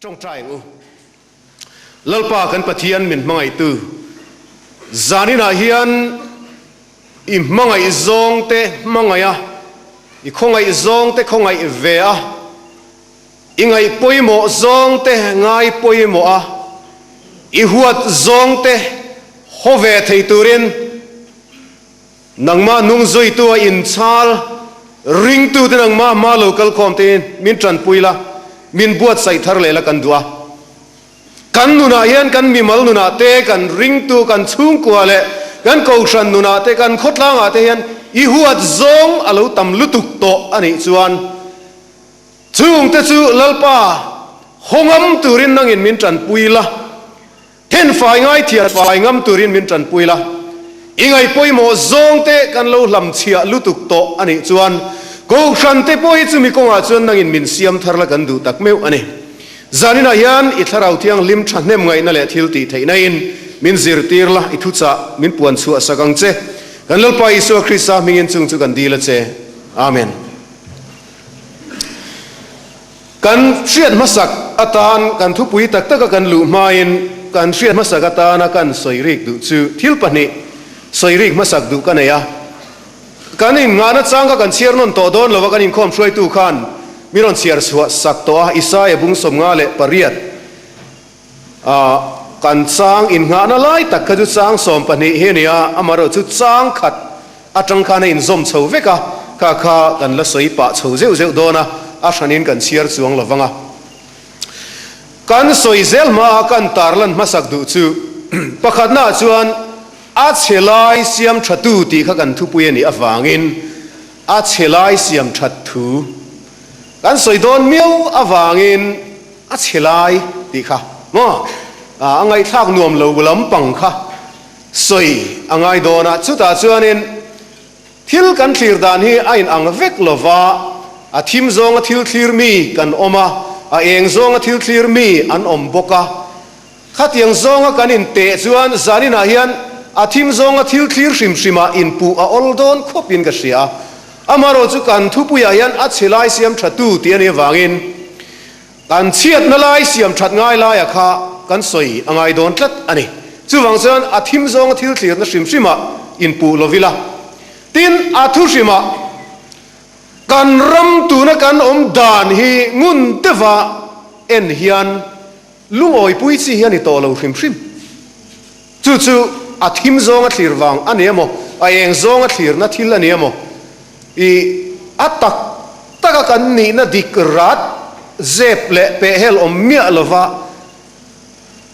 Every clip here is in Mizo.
Tawngtai ang u. Lalpa kan Pathian min hmangaihtu, zaninah hian i hmangaih zawngte hmangaih a, i khawngaih zawngte khawngaih ve a, i ngaih pawimawh zawngte ngai pawimawh a, i huat zawngte haw ve thei turin nangmah hnungzuitu a inchhal ringtute nangmah hma lo kalkhawm tein min tanpui la, min buatsaih thar leh la kan duh a. Kan nunah hian kan mimal nunah te, kan ringtu, kan chhungkua leh kan kohhran nunah te, kan khawtlangah te hian i huat zawng a lo tam lutuk tawh a nih chuan chungte chu Lalpa hawngam turin nangin min tanpui la. Then fai ngai thian fai ngam turin min tanpui la, i ngaih pawimawh zawng te kan lo hlam chhiah lutuk tawh a nih chuan Kohhran te pawh hi chumi kawngah chuan nangin min siam thar la kan duh tak meuh a ni. Zaninah hian i Thlarau Thianghlim thahnem ngaihna leh thil tih theihna in min zirtir la, i thuchah min puan chhuah sak ang che. Kan Lalpa Isua Krista hmingin chung chu kan dil a che. Amen. Kan hriat hmasak atan kan thupui tak taka kan luh hmain kan hriat hmasak atana kan sawi rik duh chu thil pahnih sawi rik hmasak duh ka nei a. Kan innghahna chang kha kan chhiar nawn tawh dawn lova kan inkhawm hruaitu khan mi rawn chhiar chhuah sak tawh a, Isaia bung 58 kan chang innghahna lai tak kha chu chang 12 hi a ni a, amaherawh chu chang khat atang khan a inzawm chho vek a, kha kha kan la sawi pah chho zeuh zeuh dawn a, a hranin kan chhiar chuang lo vang a. Kan sawi zel hmaa kan tarlan hmasak duh chu pakhatnaah chuan a chhe lai siam thatu tih kha kan thupui a nih avangin a chhe lai siam that thu kan sawi dawn miau avangin A chhe lai tih kha maw? A ngaihthlak nuam lo lampang kha sawi a ngai dawn a, chutah chuanin thil kan thlir dan hi a inang vek lo va, a thim zawnga thil thlir mi kan awm a, a eng zawnga thil thlir mi an awm bawk a. Khatiang zawnga kan inteh chuan zaninah hian a thim zawnga thil thlir hrim hrimah inpuh a awl dawn khawpin ka hria a. Amaherawhchu kan thupuiah hian a chhe lai siam thatu tih a nih avangin kan chhiatna lai siam that ngai laia kha kan sawi a ngai dawn tlat a ni. Chuvang chuan a thim zawnga thil thlirna hrim hrimah inpuh lo ila. Tin, a thu hrimah kan ram tuna kan awm dan hi ngun deuha en hian Lungawipui chi hi a ni tawh lo hrim hrim. Chu chu a thim zawnga thlir vang a ni emaw, a eng zawnga thlirna thil a ni emaw, i a tak taka kan nihna dik rat zep leh pehhel awm miah lova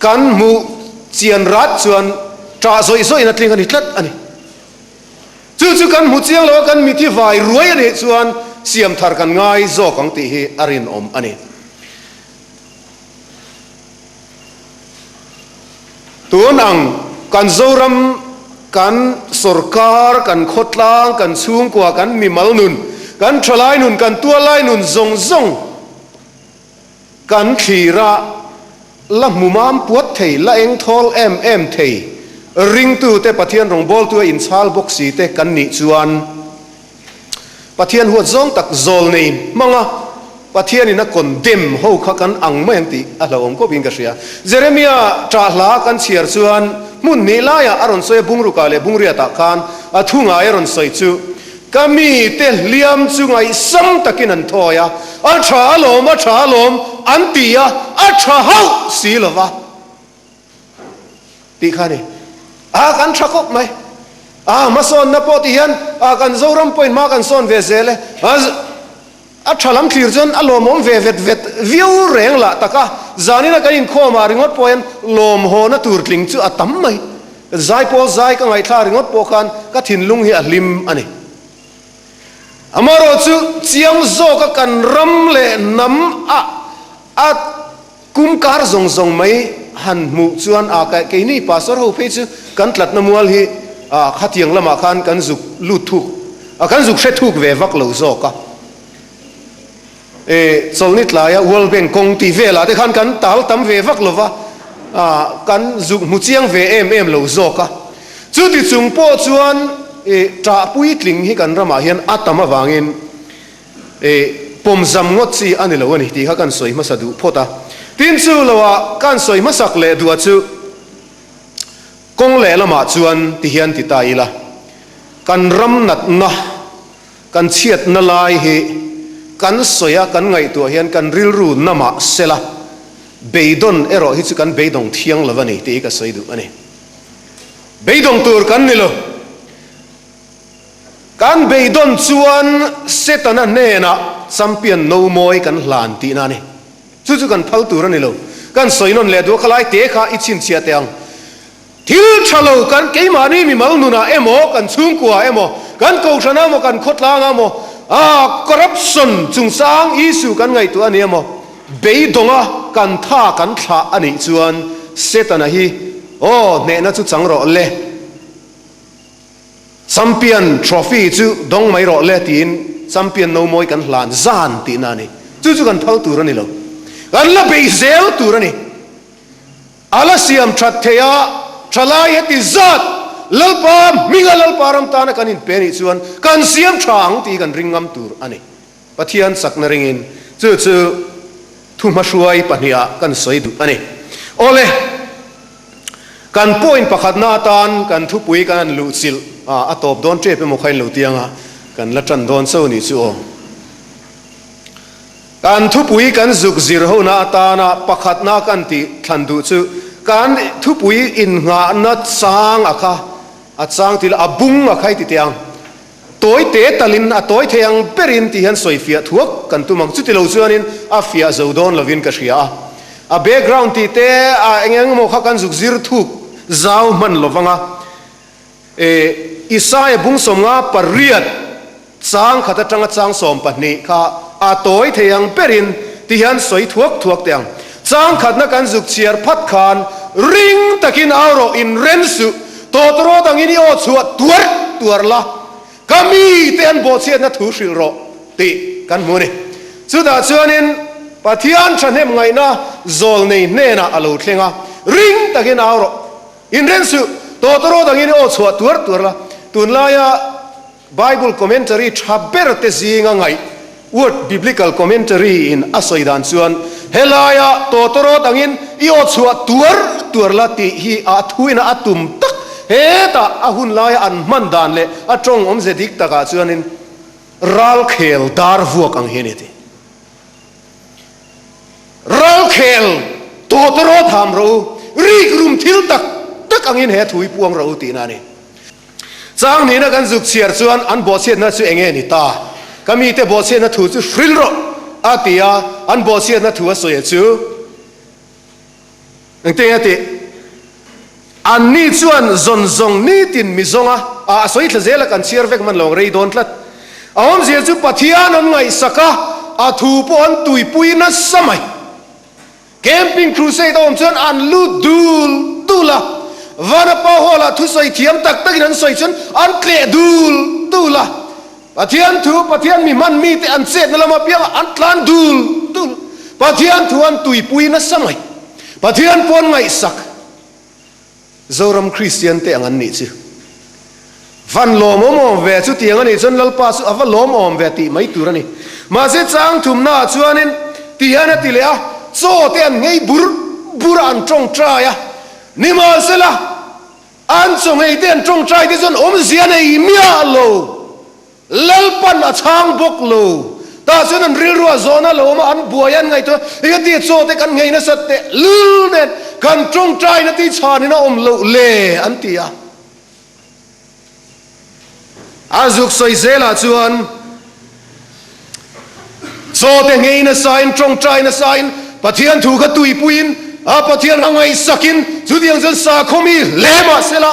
kan hmuh chian rat chuan ṭah zawih zawihna tling a ni tlat a ni. Chu chu kan hmu chiang lo a, kan mithi vai ruai a nih chuan siam thar kan ngai zawk ang tih hi a rinawm a ni. Tun ang kan Zoram, kan sorkar, kan khawtlang, kan chhungkua, kan mimal nun, kan thalai nun, kan tualai nun zawng zawng kan thlir a, la hmu mam puat thei, la eng thawl em em thei, ringtute Pathian rawngbawltu a inchhal bawk si te kan nih chuan, Pathian huat zawng tak zawl nei hmang a, Pathianin a condemn ho kha kan ang mai ang tih a hlauhawm khawpin ka hria. Jeremia ṭah hla kan chhiar chuan hmun hnih laiah a rawn sawi a, bungrukah leh bungriatah khan a thu ngai a rawn sawi chu, Ka mite hliam chu ngaihsam takin an thawi a, a ṭha alawm, a ṭha alawm an ti a, a ṭha hauh si lo va. Tih kha a ni. A kan tha khawp mai. A hmasawnna pawh ti hian a kan Zoram pawhin hma kan sawn ve zel e. A a tha lam thlir chuan a lawmawm ve vet vet viau reng lah tak a. Zanina kan inkhawmah ringawt pawh hian lawmhawna tur tling chu a tam mai. Zaipawl zai ka ngaihthla ringawt pawh khan ka thinlung hi a hlim a ni. Amaherawhchu chiang zawka kan ram leh hnam a a Kum kar zawng zawng mai han hmuh chuan a keini pastor ho phei chu kan tlatna mual hi a khatiang lamah khan kan zuk lut thuk a kan zuk hre thuk ve vak lo zawk a. E chawlhni tlaia World Bank kawng tih velah te khan kan tal tam ve vak lo va, a kan zuk hmu chiang ve em em lo zawk a. Chuti chung pawh chuan e ṭah puitling hi kan ramah hian a tam avangin E, pawmzam ngawt chi a ni lo a ni tih kha kan sawi hmasa duh phawt a. Tin chu loah kan sawi hmasak leh duh chu kawng lehlamah chuan ti hian ti ta ila, kan ram natna, kan chhiatna lai hi kan sawi a, kan ngaihtuah hian kan rilru namah sela beidawn erawh hi chu kan beidawng thiang lo a ni tih hi ka sawi duh a ni. Beidawng tur kan ni lo. Kan beidawn chuan Setana hnenah champion no mawi kan hlan tihna a ni. Chu chu kan phal tur a ni lo. Kan sawi nawn leh duh a, khalai te kha i chhinchhiah teh ang. Thil tha lo kan keimahni mimal nunah emaw, kan chhungkuaah emaw, kan kohhranah emaw, kan khawtlangah emaw, ah corruption chungchang issue kan ngaihtuah a ni emaw, beidawnga kan tha kan thlah a nih chuan Setana hi aw hnehna chu chang rawh le. Champion trophy chu dawng mai rawh le tiin champion no mawi kan hlan zan tihna a ni. Chu chu kan phal tur a ni lo. Kan la beih zel tur a ni. A la siam that theih a, thalai heti zat Lalpa hminga Lalpa ram tana kan inpe nih chuan kan siam tha ang tih kan ring ngam tur a ni. Pathian chakna ringin chu chu thuhmahruai pahniha kan sawi duh a ni. Awle, kan point pakhatna atan kan thupui kan han luhchilh a, a tawp dawn tep emaw kha in lo tiang a, kan la tan dawn cho ni chu aw. Kan thupui kan zuk zir hona atana pakhatna kan tih thlan duh chu kan thupui innghahna chang a kha, a chang tila a bung a kha i ti teh ang. Tawi te talin a tawi thei ang berin tih hian sawi fiah thuak kan tum ang. Chuti lo chuanin a fiah zo dawn lovin ka hria a. A background tih te a eng eng emaw kha kan zuk zir thuk zau hman lo vang a. E Isaia bung 58 chang khat atanga chang 12 kha a tawi thei ang berin tih hian sawi thuak thuak teh ang. Chang khatna kan zuk chhiar phat khan ring takin au rawh inren suh. Tawtawrawt angin i aw chhuah tuar tuar la, ka mite an bawhchhiatna thu hrilh rawh tih kan hmu a ni. Chutah chuanin Pathian thahnem ngaihna zawlnei hnenah a lo thleng a, ring takin au rawh, inren suh, tawtawrawt angin i aw chhuah tuar tuar la, tunlaia Bible commentary tha ber te zinga ngaih Word Biblical Commentary in a sawi dan chuan helaia tawtawrawt angin i aw chhuah tuar tuar la tih hi a thuina a tum tak hetah a hun laia an hman dan leh a tawng awmze dik takah chuanin ralkhel dar vuak ang hi a ni a ti. Ralkhel tawtawrawt ham rawh u, rikrum thil tak tak angin he thu hi puang rawh u tihna a ni. Chang nihna kan zuk chhiar chuan an bawhchhiatna chu enge ni ta? Ka mite bawhchhiatna thu chu hril rawh, a ti a, an bawhchhiatna thu a sawi chu engtin a tih? Anni chuan zawn zawng nitin mi zawnga a a sawi thla zel a, kan chhiar vek hman lo ang rei dawn tlat. A awmzia chu Pathian an ngaihsak a, a thu pawh an tuipui nasa mai. Camping Crusade a awm chuan an lut dul dul a, Vanapa Hall-ah thusawi thiam tak takin an sawi chuan an tleh dul dul a, Pathian thu, Pathian mi hman mite an chetna lama piangah an tlan dul dul. Pathian thu an tuipui nasa mai. Pathian pawn ngaihsak. Zoram Kristian te ang an nih chu. Van lawmawm awm ve chutiang a nih chuan Lalpa chu a va lawm awm ve tih mai tur a ni. Mahse chang thumna ah chuanin ti hian a ti leh a, chaw te an nghei bur bur a an tawngtai a, nimahsela an chaw nghei te an tawngtai te chuan awmzia nei miah lo. Lalpan a chhang bawk lo. Tah chuan an rilru a zawhna lo awm a, an buai a, an ngaihtuah a, Engati chaw te kan nghei nasat teh lul nen kan tawngtaina tih chhanin a awm loh le an ti a. A zuk sawi zelah chuan chaw te nghei nasain tawngtai nasain Pathian thu kha tuipuiin a Pathian kha ngaihsakin chutiang chuan sakhaw mi hle mah sela,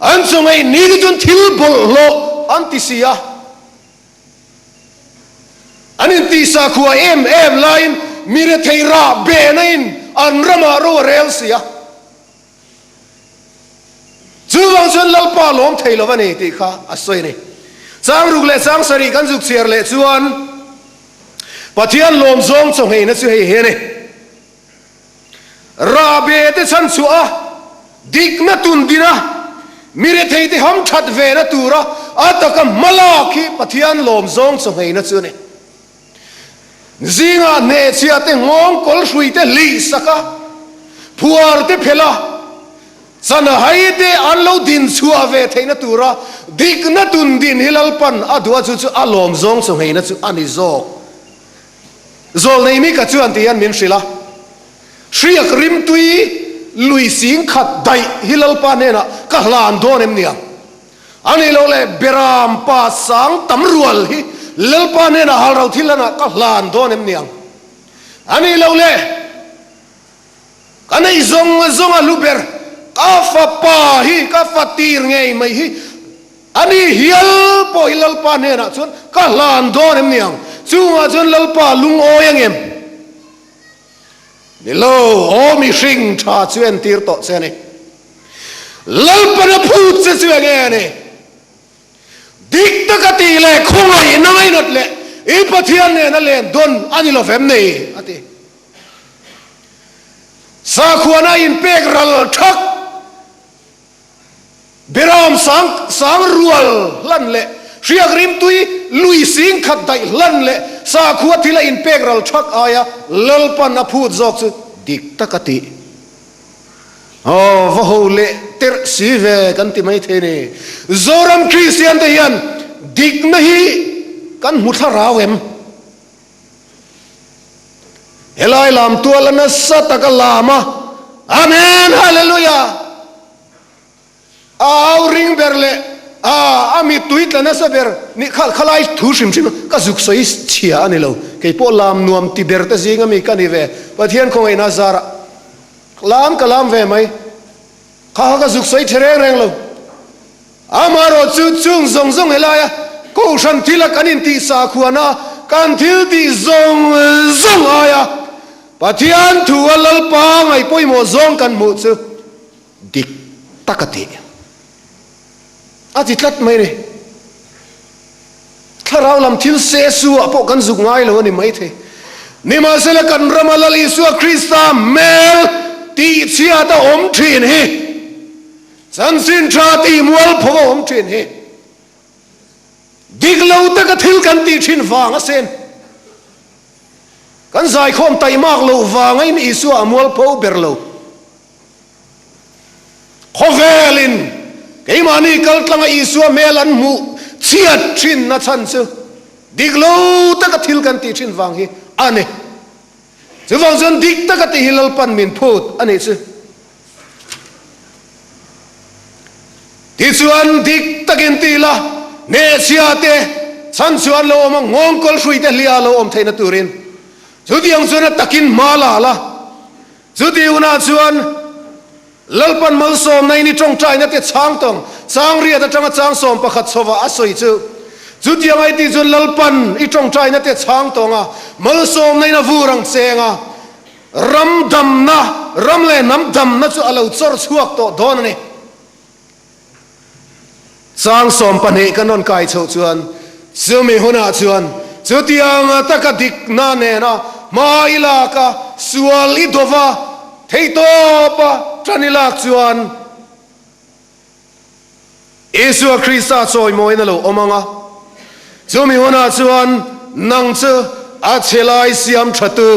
An chungaih ni te chuan thil bawlhhlawh an ti si a, an intihsa khua em em laiin mi rethei rah behna in an ramah ro a rel si a. Chuvang chuan Lalpa lawm thei lo a ni tih kha a sawi a ni. Chang ruk leh chang sarih kan zuk chhiar leh chuan Pathian lawm zawng chawngheina chu hei hi a ni. Rahbe te chhan chhuah a, dikna tun din a, mi rethei te ham that ve na tura a taka hma lak hi Pathian lawm zawng chaw ngheina chu a ni. Zingah hnehchhiah te nghawng kawl hrui te hlih sak a, phuar te phelh a, chanhai te an lo din chhuah ve theihna tura dikna tun din hi Lalpan a duh a, chu chu a lawm zawng chu ngheina chu a ni zawk. Zawlnei Mika chuan ti hian min hrilh a, Hriak rimtui lui sing khat daih hi Lalpa hnenah ka hlan dawn em niang? A nih loh leh Beram pa sang tam rual hi Lalpa hnenah halro thil lanah ka hlan dawn em niang? A nih loh leh ka neih zawng zawng a hlu ber ka fapa hi ka fa tir ngei mai hi a ni hial pawh hi Lalpa hnenah chuan ka hlan dawn em niang? Chungah chuan Lalpa lungawi ang em? Ni lo, aw mihring tha chu entir tawh che a ni. Lalpan a phut che chu enge a ni? Dik taka tih leh khawngaihna ngainat leh i Pathian nena len dawn a ni lo vem nei, a ti. Sakhuana inpek ral thak. Beram sang sang rual hlan leh hriak rimtui lui sing khat daih hlan leh sakhua thil a inpek ral thak aia Lalpan a phut zawk chu dik tak a tih. Aw va ho leh terh si ve kan ti mai thei ni. Zoram Kristian te hian dikna hi kan hmu thlarau em? Helai lam tual a nasa taka lam a, Amen Hallelujah! A au ring ber leh a a mittui tla nasa ber ni kha khalai thu hrim hrim ka zuk sawi chhia a ni lo. Kei pawh lam nuam ti ber te zing ami ka ni ve. Pathian khawngaihna zarah lam ka lam ve mai. Kha kha ka zuk sawi tha reng reng lo. Amaherawh chu chung zawng zawng helaia Kohhran thila kan intih sakhuana kan thil tih zawng zawng aia Pathian thu a Lalpa ngaih pawimawh zawng kan hmuh chu dik tak a tih a ti tlat mai ni. Thlarau lam thil se su ah pawh kan zuk ngai lo a ni maithei. Nimahsela kan rama Lal Isua Krista hmel tihchhiat a awm thin hi, chanchin tha tih mualpho a awm thin hi, dik lo taka thil kan tih thin vang a sen. Kan zaikhawm taihmak loh vangin Isua a mualpho ber lo. Khawvelin keimahni kaltlanga Isua hmel an hmuh chhiat thinna chhan chu dik lo taka thil kan tih thin vang hi a ni. Chuvang chuan dik taka tih hi Lalpan min phut a nih chu. Tichuan dik takin ti la, hnehchhia te chhan chuan lo awm a, nghawngkawl hrui te hliah lo awm theihna turin chutiang chuan a takin hma la la. Chuti hunah chuan Lalpan malsawmna in i tawngtaina te chhang tawng chang riat atanga chang 11 chhovah a sawi chu. Chutiang ai tih chuan Lalpan i tawngtaina te chhang tawng a, malsawmna in a vur ang cheng a, ram damna, ram leh hnam damna chu a lo chawr chhuak tawh dawn a ni. Chang 12 kan rawn kai chhoh chuan chumi hunah chuan chutiang taka dikna nena hma i lak a, sual i dawva theihtawpa tan i lak chuan Isua Krista chawimawiin a lo awm ang a. Chumi hunah chuan nang chu a chhe lai siam thatu,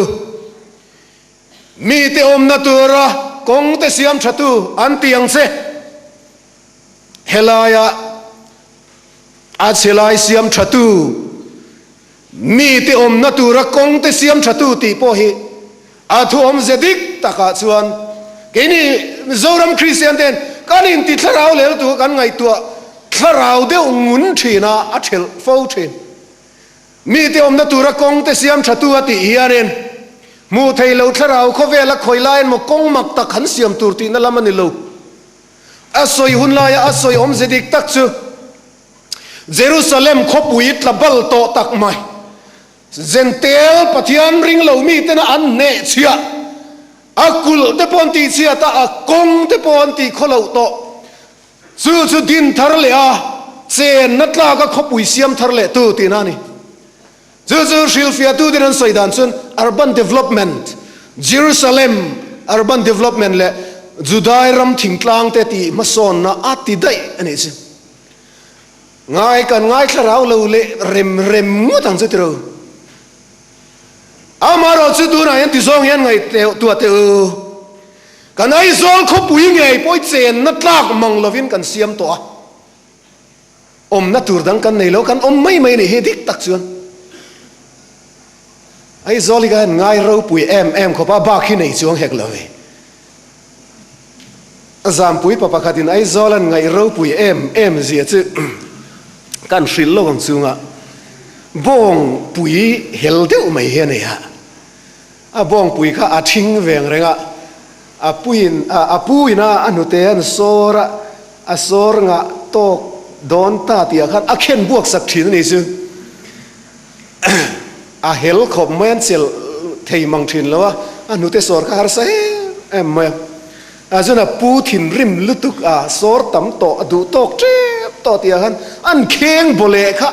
Mite awmna tura kawngte siam thatu an ti ang che. Helaia a chhe lai siam thatu, mite awmna tura kawngte siam thatu tih pawh hi a thu awmze dik takah chuan keini Mizoram Kristian ten kan inti thlarau lel tu kan ngaihtuah thlarau deuh ngun thin a, a thelh fo thin. Mite awmna tura kawng te siam tha tu a tih hianin hmuh thei lo thlarau khawvela khawi laiin maw kawng mak tak han siam tur tihna lam a ni lo. A sawi hun laia a sawi awmze dik tak chu Jerusalem khawpui tla bal tawh tak mai Zentel Pathian ring lo mitena an hnehchhiah a kulh te pawh an tihchhiat a, a kawng te pawh an tih khawloh tawh. Chu chu din thar leh a chenna tlaka khawpui siam thar leh tu tihna a ni. Chu chu hrilhfiahtu ten an sawi dan chuan urban development, Jerusalem urban development leh Judai ram thingtlang te tih hmasawnna a ti daih a nih chu. Ngai kan ngaithla rau lo leh rem rem ngawt ang chu tiro. Amaherawh chu tunah hian tizawng hian ngaih tuah teh u. Kan Aizawl khawpui ngei pawh i chenna tlak mang lovin kan siam tawh a. Awmna tur dang kan nei lo, kan awm mai mai nih hi dik tak chuan. Aizawl hi ka han ngai ropui em em khawp a, bak hi nei chuang hek lo ve. Zampui pa pakhatin Aizawl an ngaih ropui em em zia chu kan hrilh lo ang chunga bawngpui hel deuh mai hi a nei a. A bawngpui kha a thing veng reng a, a puiin a pu ina a hnute an sawr a, a sawr ngah tawk dawn ta tih ah khan a khen buak sak thin a ni chu. A hel khawp mai an chelh thei mang thin lo a, a hnute sawr kha harsa em em mai a. A chuan a pu thinrim lutuk a, sawr tam tawh a duh tawk tep tawh tih ah khan an kheng baw leh kha.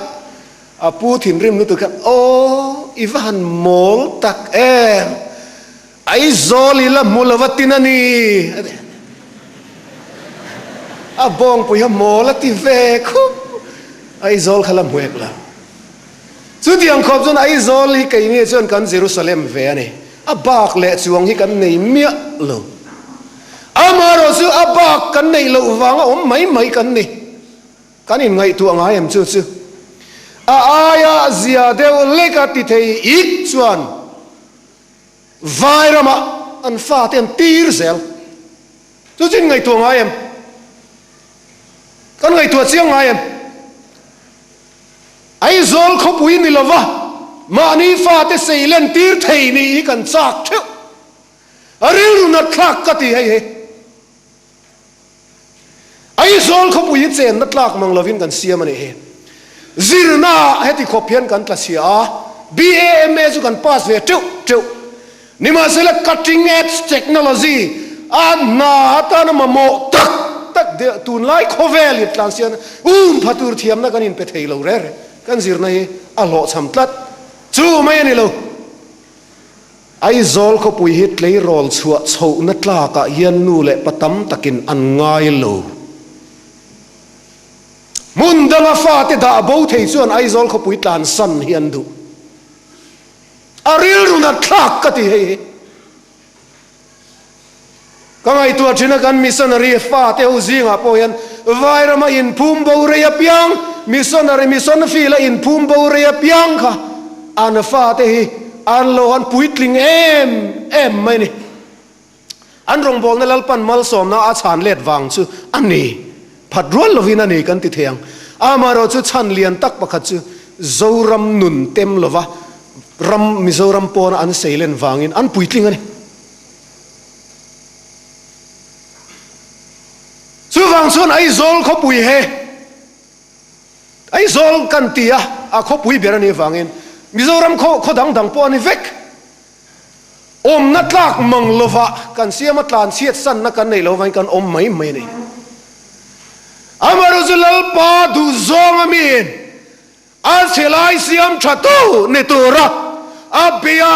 A pu thinrim lutuk khan, Aw, i va han mawl tak em! Aizawl i la hmu lo va tin a ni, a ti. A bawngpui kha mawl a ti ve khup, Aizawl kha la hmu hek lo. Chutiang khawp chuan Aizawl hi keini chuan kan Jerusalem ve a ni. A bak leh chuang hi kan nei miah lo. Amaherawh chu a bak kan neih loh vanga awm mai mai kan ni. Kan inngaihtuah ngai em chu chu? A aia zia deuh leka ti thei ik chuan vai ramah an fate an tir zel. Chu chu inngaihtuah ngai em? Kan ngaihtuah chiang ngai em? Aizawl khawpui ni lova mahni fate seilen tir thei nih hi kan chak theuh. A rilru nat thlak ka ti hei hi. Aizawl khawpui hi chenna tlak mang lovin kan siam a nih hi. Zirna ah heti khawp hian kan tla chhia a, BAMA chu kan pass ve teuh teuh. Nimahsela cutting edge technology a hna atana mamawh tak tak deuh tunlai khawvel in tlan sian um pha tur thiamna kan inpe thei lo reng reng. Kan zirna hi a hlawhchham tlat. Chu mai a ni lo. Aizawl khawpui hi tleirawl chhuah chhohna tlakah hian nu leh pa tam takin an ngai lo. Hmun danga fate dah bo thei chuan Aizawl khawpui tlansan hi an duh. A rilru nat thlak ka ti hei hi. Ka ngaihtuah thin a kan missionary fate ho zingah pawh hian Vairama inphum bo rei apiang, missionary mission field a inphum bo rei apiang kha an fate hi an lo han puitling em em mai a ni. An rawngbawlna Lalpan malsawmna a chhan let vang chu a ni. Phat rual lovin a ni kan ti thei ang. Amaherawh chu chhan lian tak pakhat chu Zoram nun tem lova ram Mizoram pawna an seilen vangin an puitling a ni. Chuvang chuan Aizawl khawpui he Aizawl kan ti a, a khawpui ber a nih avangin Mizoram khaw khaw dang dang pawh a ni vek. Awmna tlak mang lova kan siam a tlan chhiat sanna kan neih loh avangin kan awm mai mai a ni. Amaherawhchu Lalpa duhzawng a miin A chhelai siam tha tu ni tura a bei a,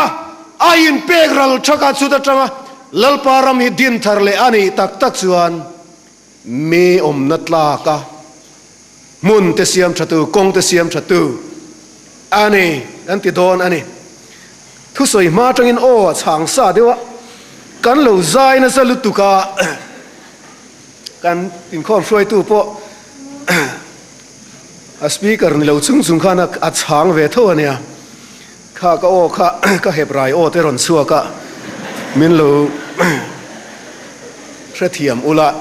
a inpek ral thak a, chut atanga Lalpa ram hi din thar leh a nih tak tak chuan mi awmna tlak a, hmun te siam tha tu, kawng te siam tha tu a ni kan ti dawn a ni. Thusawi hma atangin aw a chhang sa deuh a, kan lo zai nasa lutuk a, kan inkhawm hruaitu pawh A speaker ni lo chung chung khan a chhang ve tho a nia. Kha ka aw kha ka hep rai aw te rawn chhuak a, min lo hrethiam ula.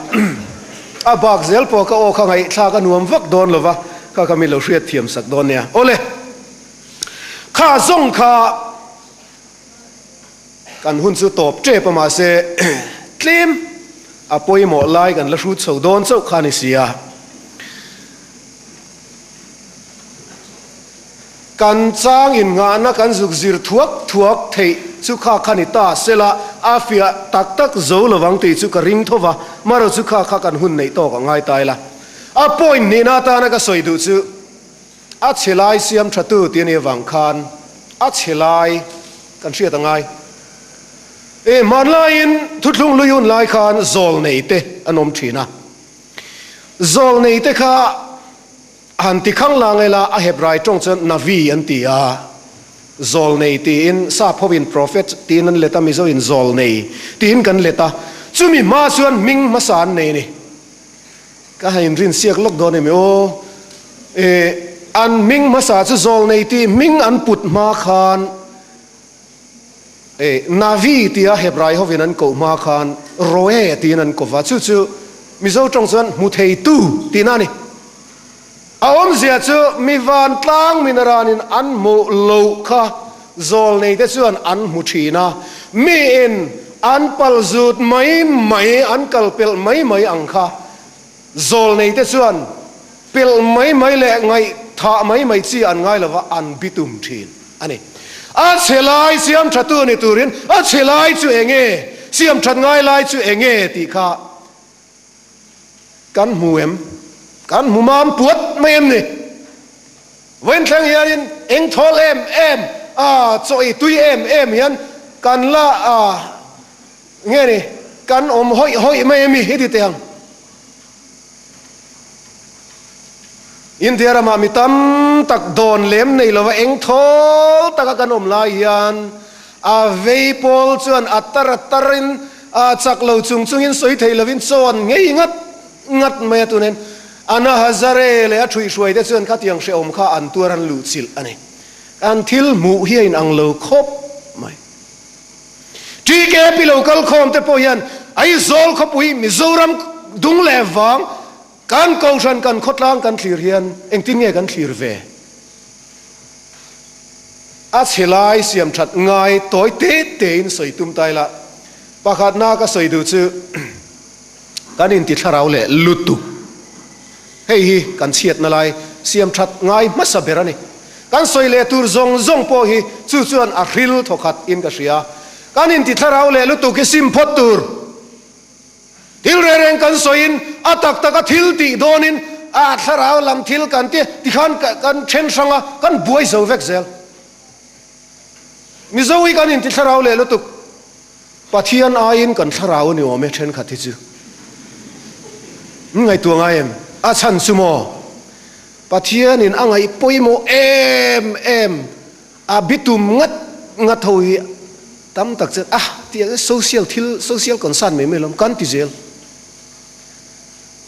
A bak zel pawh ka aw kha ngaihthlak a nuam vak dawn lo va, kha kha min lo hriatthiam sak dawn nia. Awle, kha zawng kha kan hun chu tawp tep a mahse tlem a pawimawh lai kan la hrut chho dawn chauh kha a ni si a. Kan chang innghahna kan zuk zir thuak thuak theih chu kha kha ni ta sela a fiah tak tak zo lovang tih chu ka ring tho va, marawh chu kha kha kan hun neih tawk a ngai ta ila. A point hnihna atana ka sawi duh chu a chhe lai siam tha tu tih a nih avang khan a chhe lai kan hriat a ngai. E hmanlaiin thuthlung lui hun lai khan zawl nei te an awm thin a. Zawlnei te kha han ti khang lang ila a Hebrai tawng chuan Navi an ti a. Zawlnei tiin sap hovin prophet tiin an let a, Mizoin zawlnei tiin kan let a, chumi hma chuan hming hmasa an nei a ni. Ka han inrinsiak lawk dawn em aw? E, an hming hmasa chu zawlnei tih hming an put hma khan e, Navi tia Hebrai hovin an koh hma khan Roe tiin an ko va, chu chu Mizo tawng chuan hmu theitu tihna a ni. A awmzia chu mi vantlang minaranin an hmuh loh kha zawlneite chuan an hmu thin a, miin an pal zut mai mai, an kal pelh mai mai ang kha zawlneite chuan pelh mai mai leh ngaihthah mai mai chi an ngai lova an bitum thin a ni. A chhe lai siam thatu ni turin a chhe lai chu enge, siam that ngai lai chu enge tih kha Kan hmu em? Kan hmu mam puat mai em ni? Vawiin thleng hianin eng thawl em em a, chaw ei tui em em hian kan la a, nge ni, kan awm hawih hawih mai em i heti teh ang. India ramah mi tam tak dawn lem nei lova eng thawl taka kan awm lai hian a vei pawl chuan a tar a tarin a chak lo chung chungin sawi thei lovin chaw an ngei ngat ngat mai a tunin Anna Hazare leh a ṭhuihhruai te chuan khatiang hrehawm kha an tuar an luhchilh a ni. An thil hmuh hi a inang lo khawp mai. TKP lo kal khawm te pawh hian Aizawl khawpui Mizoram dung leh vang Kan kohhran kan khawtlang kan thlir hian engtin nge kan thlir ve? A chhe lai siam that ngai tawi te tein sawi tum ta ila, pakhatna ka sawi duh chu kan inti thlarau leh lutuk. Hei hi kan chhiatna lai siam that ngai hmasa ber a ni. Kan sawi leh tur zawng zawng pawh hi chu chuan a hril thawkhat in ka hria. Kan inti thlarau leh lutuk hi sim phawt tur. Thil reng reng kan sawiin a tak taka thil tih dawnin a thlarau lam thil kan ti tikhan kan then hrang a, kan buai zo vek zel. Mizo hi kan inti thlarau leh lutuk. Pathian aiin kan thlarau a ni awm e thenkhat hi chu. Min ngaihtuah ngai em? A chhan chu maw? Pathianin a ngaih pawimawh em em. A bitum ngat ngat ho hi tam tak chuan ah tih ang social thil social concern mai mai lawm kan ti zel.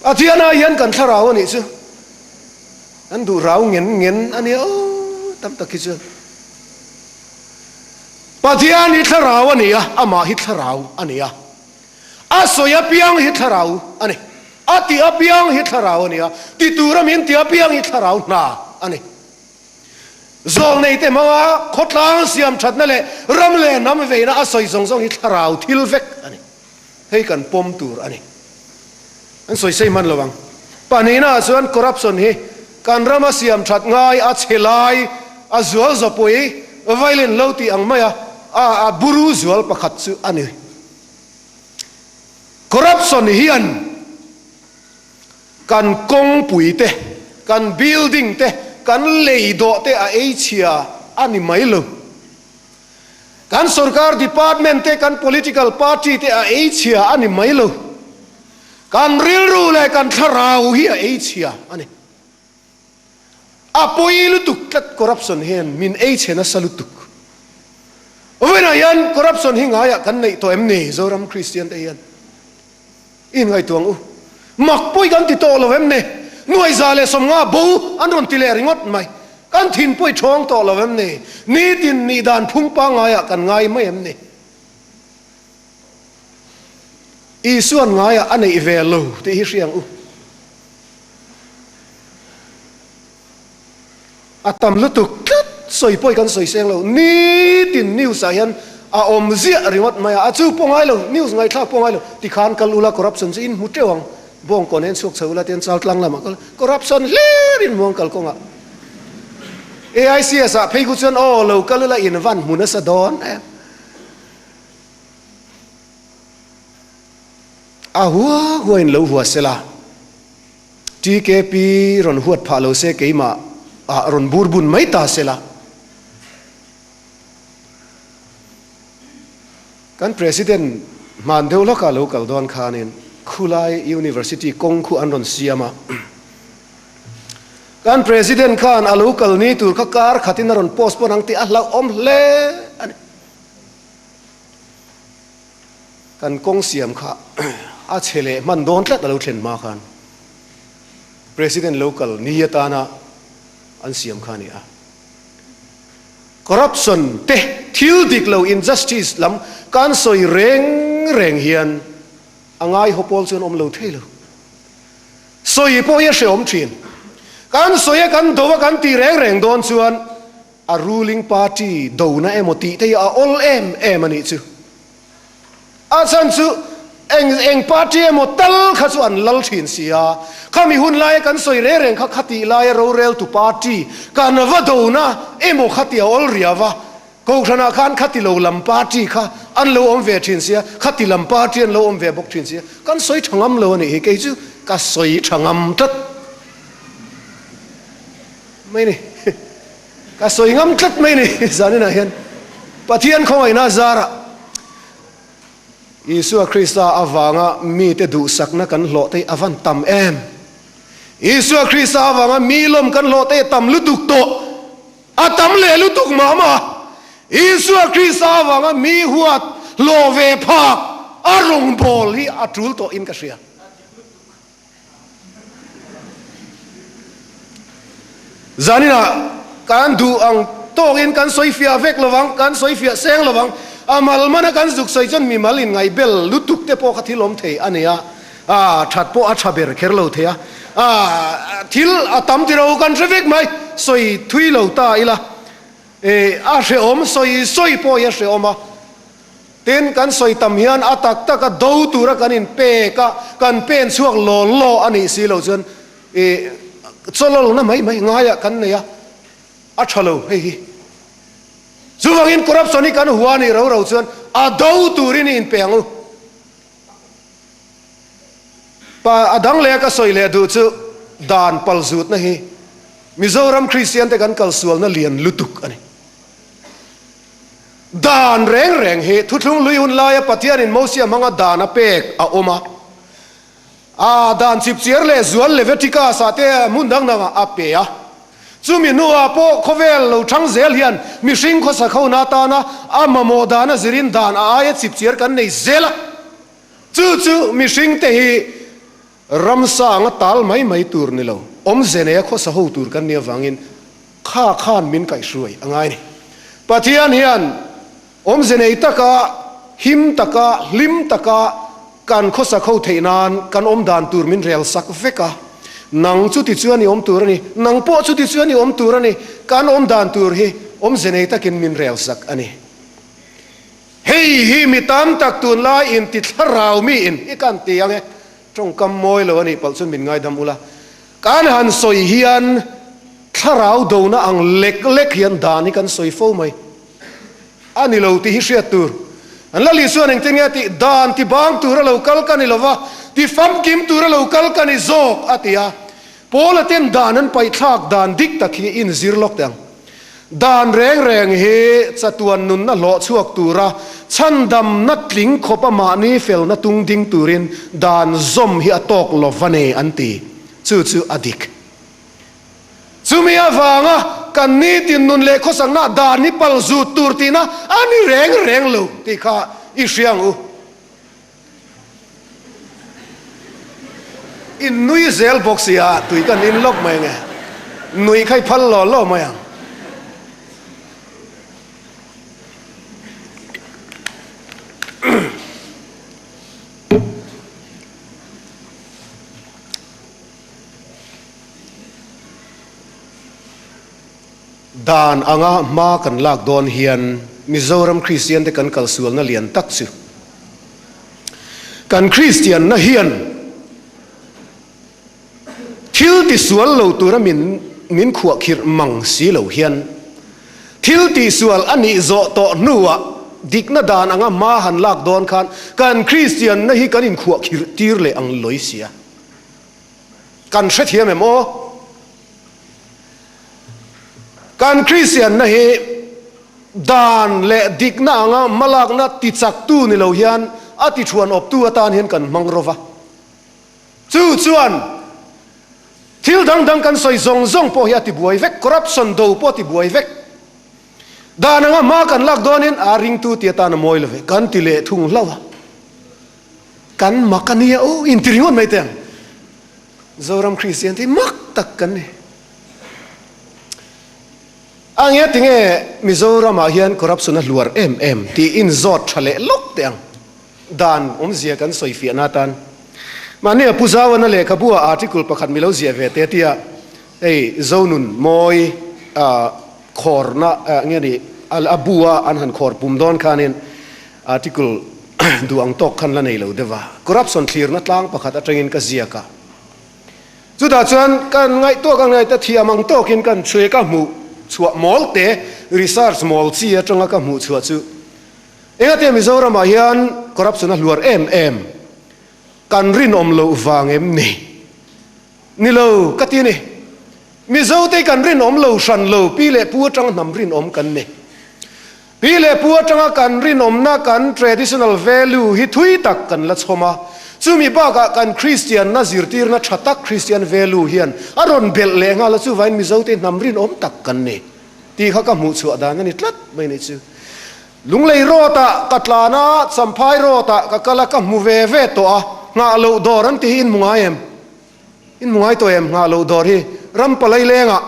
A thianah hian kan thlarau a nih chu kan duh rau ngen ngen a nia aw tam tak hi chuan. Pathian hi thlarau a ni a, amah hi thlarau a ni a. A sawi apiang hi thlarau a ni. A tih apiang hi thlarau a ni a, ti tura min tih apiang hi thlarau hna a ni. Zawlneite hmanga khawtlang siam thatna leh ram leh hnam veina a sawi zawng zawng hi thlarau thil vek a ni. Hei kan pawm tur a ni. An sawi sei hman lo ang. Pahnihnaah chuan corruption hi kan rama siam that ngai a chhe lai a zual zawpui violent lo tih ang maia a buru zual pakhat chu a ni. Corruption hian Kan kawngpui te, kan building te, kan lei dawh te a ei chhia a ni mai lo. Kan sorkar department te, kan political party te a ei chhia a ni mai lo. Kan rilru leh kan thlarau hi a ei chhia a ni. A pawi lutuk tlat corruption hian min ei chhe nasa lutuk. Vawiinah hian corruption hi ngaiah kan neih tawh em ni Zoram Kristian te hian? I inngaihtuah ang u. Mak pawi kan ti tawh lo em ni? Nuaiza leh sawmnga bo an rawn ti leh ringawt mai. Kan thin pawi ṭhawng tawh lo em ni? Nitin nih dan phung pangaiah kan ngai mai em ni? Isuan ngaiah a neih ve lo tih hi hria ang u. A tam lutuk tlat sawi pawi kan sawi seng lo. Nitin news ah hian a awm ziah ringawt mai a, a chu pawh ngai lo, news ngaihthlak pawh ngai lo. Tikhan kal ula corruption chu in hmu teuh ang, bawngkawn hian chhuak chho ula tian chal tlang lamah kal corruption hlir in hmu ang kalkawngah. AICS ah phei khu chuan aw lo kal ula in van hmu nasa dawn em. A hua hua in lo hua sela. TKP rawn huat phah lo se keimah ah rawn bur bun mai ta se la. Kan President hman deuh lawkah lo kal dawn khanin khulai University kawng khu an rawn siam a. Kan President khan a lo kal ni tur kha kar khatin a rawn postpone ang tih a hlauhawm hle a ni. Kan kawng siam kha a chhe leh hman dawn tlat a lo thlen hma khan President lo kal ni atana an siam kha a ni a. Corruption te thil dik lo injustice lam kan sawi reng reng hian a ngaihaw pawl chuan awm lo thei lo. Sawi pawh hi a hrehawm thin. Kan sawi a kan do a kan tih reng reng dawn chuan a ruling party dona emaw tih te hi a awl em em a nih chu. A chhan chu eng eng party emaw tal kha chu an lal thin si a, khami hun laia kan sawi reng reng kha khatih laia roreltu party kan va dona emaw kha ti a awl riau a, Kohhranah khan khati lo lam party kha an lo awm ve thin sia, khati lam party an lo awm ve bawk thin sia, kan sawi tha ngam lo a nih hi, kei chu ka sawi tha ngam tlat mai ni, ka sawi ngam tlat mai ni zaninah hian Pathian khawngaihna zarah Isua Krista avanga mite duhsakna kan hlawh te hi a van tam em, Isua Krista avanga mi lawm kan hlawh te hi a tam lutuk tawh. A tam leh lutuk mah mah. Isua Krista avanga mi huat hlawh ve phak a rawngbâwl hi a ṭul tawhin ka hria. Zaninah kan duh ang tawkin kan sawi fiah vek lovang, kan sawi fiah seng lovang. A mal mana kan zuk sawi chuan mimal inngaihbel lutuk te pawh kha thil awm thei a ni a. A that pawh a tha ber kher lo thei a, a thil a tam ti lo kan hre vek mai, sawi thui lo ta ila e a hrehawm sawi sawi pawh hi a hrehawm a, tin kan sawi tam hian a tak tak a do tura kan in pek a, kan pen chhuak law law a nih si lo chuan e chawlawlna mai mai ngaiah kan nei a, a tha lo hei hi. Chuvangin corruption hi kan hua nih ro ro chuan a do turin i inpe ang u. Pa a dang leh a ka sawi leh duh chu dan palzutna hi Mizoram Kristian te kan kalsualna lian lutuk a ni. Dan reng reng hi thuthlung lui hun laia Pathianin Mosia hmanga dan a pek a awm a, a dan chipchiar leh zual Leviticus ah te hmun dang dangah a pe a. Chumi hnuah pawh khawvel lo thang zel hian mihring khawsakhona atana a mamawh dana zirin dan a aia chipchiar kan nei zel a. Chu chu mihringte hi ramsa anga tal mai mai tur ni lo, awmze neia khawsa ho tur kan nih avangin kha khan min kaihhruai a ngai a ni. Pathian hian awmze nei taka, him taka, hlim taka kan khawsa kho theih nan kan awm dan tur min rel sak vek a. Nang chuti chuan i awm tur a ni, nang pawh chuti chuan i awm tur a ni, kan awm dan tur hi awmze nei takin min rel sak a ni. Hei hi mi tam tak tunlai in ti thlarau mi in i kan ti ang e, tawngkam mawi lo a nih palh chuan min ngaidam ula, kan han sawi hian thlarau dona ang lek lek hian dan hi kan sawi fo mai a ni lo tih hi hriat tur. An la Lisuan engtin nge tih dan ti bang tura lo kal ka ni lova, ti famkim tura lo kal ka ni zawk a ti a. Paula ten dan an paihthlak dan dik tak hi inzir lawk teh ang. Dan reng reng hi chatuan nunna hlawh chhuak tura chhandamna tling khawpa mahni felna tung ding turin dan zawm hi a tawk lo va nei an ti. Chu chu a dik. Chumi avanga kan nitin nun leh khawsakna dan hi pal zut tur tihna a ni reng reng lo tih kha i hria ang u. In nui zel bawk si a, tui kan in lawk mai nge. Nui kha i phal law law mai ang. Dan anga hma kan lak dawn hian Mizoram Kristian te kan kalsualna lian tak chu kan Kristianna hian thil tisual lo tura min min khuahkhirh mang si lo hian thil tihsual a nih zawh tawh hnuah dikna dan anga hma han lak dawn khan kan Kristianna hi kan inkhuahkhirh tir leh ang lawi sia. Kan hrethiam em aw? Kan Kristianna hi dan leh dikna anga hmalakna tichaktu ni lo hian a tithuan awptu atan hian kan hmang ro va. Chu chuan. Thil dang dang kan sawi zawng zawng pawh hi a tibuai vek, corruption do pawh a tibuai vek. Dan anga hma kan lak dawnin a ringtu ti atan a mawi lo ve, kan ti leh thung hlauh a. Kan mak a nia aw, inti ringawt mai teh ang. Zoram Kristian te hi mak tak kan ni. A nge tinge Mizoramah hian corruption a hluar em em tih inzawt tha leh lawk teh ang. Dan awmzia kan sawi fiahna atan mahni a Pu Zauana lehkhabu ah article pakhat mi lo ziah ve te tia hei Zonun mawi khawrna nge ni a bu a an han khawr pum dawn khanin article duh ang tawk khan la nei lo deuh a. Corruption thlirna tlang pakhat atangin ka ziak a. Chutah chuan kan ngaihtuah kan ngaihtuah thiam ang tawkin kan chhui ka hmuh chhuah mawl te research mawl chi atanga ka hmuh chhuah chu Engate Mizoramah hian corruption a hluar em em kan rinawm loh vang em ni? Ni lo ka ti a ni. Mizote kan rinawm lo hran lo, pi leh pu atanga hnam rinawm kan ni. Pi leh pu atanga kan rinawmna kan traditional value hi thui tak kan la chhawm a, chumi bakah kan Kristianna zirtirna tha tak Christian value hian a rawn belh leh nghal a, chuvain Mizote hnam rinawm tak kan ni tih kha ka hmuh chhuah dan a ni tlat mai ni chu. Lunglei road ah ka tlan a, Champhai road ah ka kal a, ka hmu ve ve tawh a, nghah loh dawr an ti hi in hmu ngai em? In hmu ngai tawh em nghah loh dawr hi? Ram palai lengah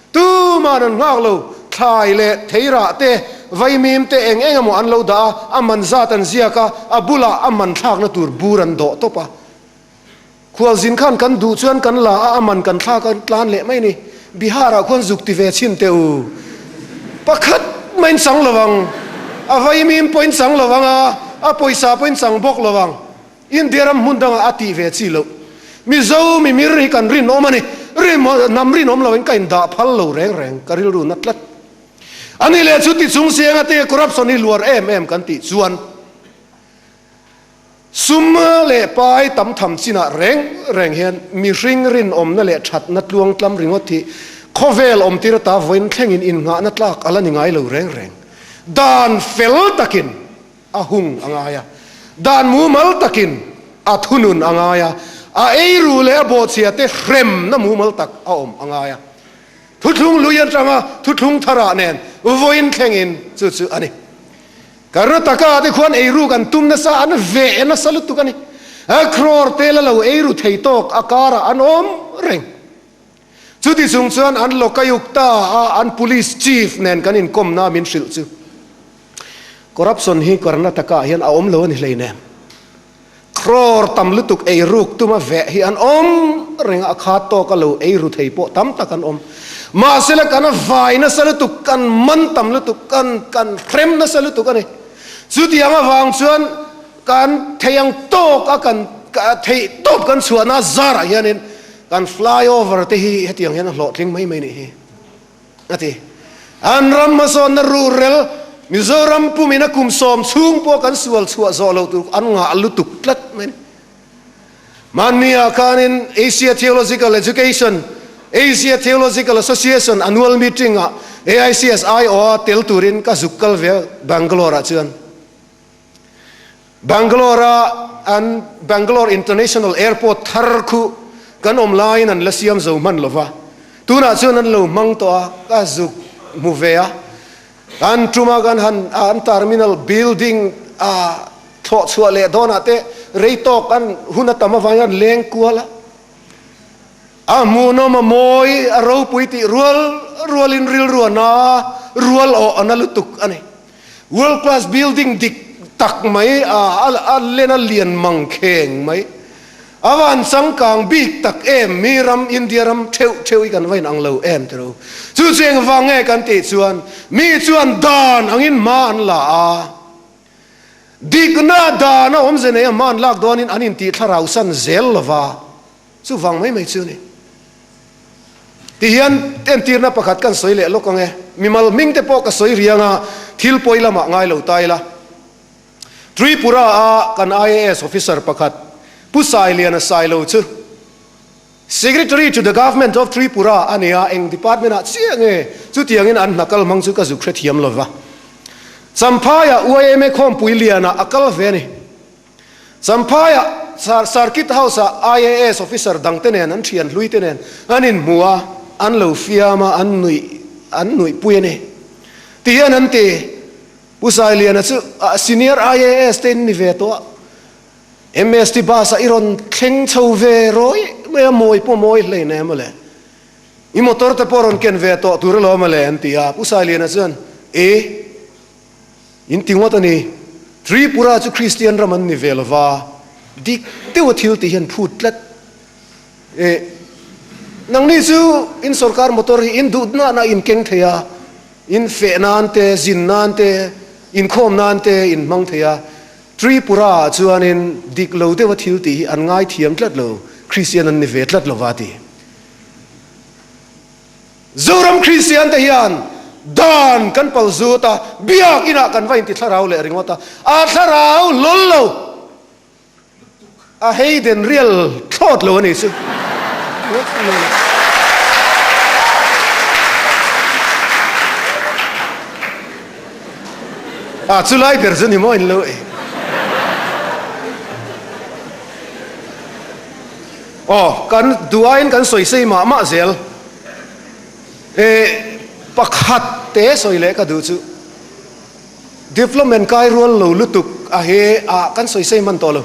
tuman an nghak lo, thlai leh theirah te, vaimim te eng eng emaw an lo dah a, a man zat an ziak a, a bulah a man thlakna tur bur an dawh tawp a. Khualzin khan kan duh chuan kan la a, a man kan thlak a tlan leh mai a ni. Bihar ah khuan zuk ti ve chhin teh u. Pakhat mah in chang lo ang. A vaimim pawh in chang lo ang a, a pawisa pawh in chang bawk lo ang. India ram hmun dangah a tih ve chi loh. Mizo mimir hi kan rinawm a ni. Hnam rinawm lo in ka indah phal lo reng reng, ka rilru na tlat. A ni leh chu ti chung siang a te corruption hi luar em em kan tih chuan Sum leh pai tam tham chinah reng reng hian mihring rinawmna leh thatna tluangtlam ringawt hi khawvel awmtir ata vawiin thlengin innghahna tlak a la ni ngai lo reng reng. Dan fel takin a hung a ngai a, dan mumal takin a thunun a ngai a, a eiru leh a bawhchhia te hremna mumal tak a awm a ngai a. Thuthlung lui atanga thuthlung tharah nen vawiin thlengin chu chu a ni. Karnataka te khuan eiru kan tum nasa, an veh nasa lutuk a ni. A crore te la lo eiru thei tawk a karah an awm reng. Chuti chung chuan an Lokayukta a an police chief nen kan inkawmna min hrilh chu corruption hi Karnataka ah hian a awm lo a ni hleinem. Crore tam lutuk eiruk tuma veh hi an awm reng a, a khat tawka lo eiru thei pawh tam tak an awm. Mahsela kan vai nasa lutuk, kan man tam lutuk, kan kan hrem nasa lutuk a ni. Chutiang avang chuan kan thei ang tawk a kan theih tawp kan chhuahna zarah hianin kan flyover te hi hetiang hian a hlawhtling mai mai nih hi. A ti. An ram hmasawnna ruhrel Mizoram pumin a kum 10 chhung pawh kan sual chhuah zawh loh tur an ngah lutuk tlat mai a ni. Hmanni-ah khanin Asia Theological Education, Asia Theological Association annual meeting-ah AICS aiawha tel turin ka zuk kal ve a Bangalore-ah chuan. Bangalore-a an Bangalore International Airport thar khu kan awm laiin an la siam zo hman lo va, tunah chuan an lo hmang tawh a, ka zuk hmu ve a. Kan tuma kan han an terminal building a thlawh chhuah leh dawnah te rei tawk an hun a tam avangin an leng kual a. A hmuhnawm a mawi, a ropui tih rual rualin rilru a na, rual awh a na lutuk a ni. World class building dik tak mai a a len a lian mang kheng mai. A van changkang bik tak em mi ram India ram theuh theuh hi kan va in ang lo em tiro. Chu chu engvang nge kan tih chuan mi chuan dan angin hma an la a. Dikna dan a awmze nei a hma an lak dawnin an intih thlarau san zel lova. Chuvang mai mai chu a ni. Tihian entirna pakhat kan sawi leh lawk ang e. Mimal hming te pawh ka sawi riang a, thil pawi lamah ngai lo ta ila. Tripura a kan IAS officer pakhat Pu Sailiana Sailo chu Secretary to the Government of Tripura a ni a, eng department ah chiah nge chutiangin an hna kal hmang chu ka zuk hrethiam lova. Champhaiah YMA khawmpui lianah a kal ve a ni. Champhaiah. Circuit House ah IAS officer dangte nen an thian hlui te nen an inhmu a, an lo fiam a, an nuih an nuihpui a ni. Ti hian an ti, Pu Sailiana chu senior IAS te in ni ve tawh a, MST bus ah i rawn thleng chho ve rawih mai a, mawi pawh mawi hleinem mawle. I motor te pawh rawn ken ve tawh tur alawm mawle an ti a, Pu Sailiana chuan, E. In ti ngawt a ni. Tripura chu Kristian ram an ni ve lova, dik deuha thil tih hian phut tlat. E, nangni chu in sorkar motor hi in duh nahna in keng thei a, in feh nan te, zin nan te, inkhawm nan te in hmang thei a. Tripura ah chuanin dik lo deuha thil tih hi an ngaithiam tlat lo, Kristian an ni ve tlat lova ti. Zoram Kristian te hian dan kan pal zut a, biak inah kan va inti thlarau leh ringawt a, a thlarau hlawl lo, a hei den rial thlawt lo a ni chu. A chu lai ber chu ni maw in lo e. Aw, kan duh aiin kan sawi sei mah mah zel. E, pakhat te sawi leh ka duh chu development kai rual lo lutuk a he ah kan sawi sei hman tawh lo.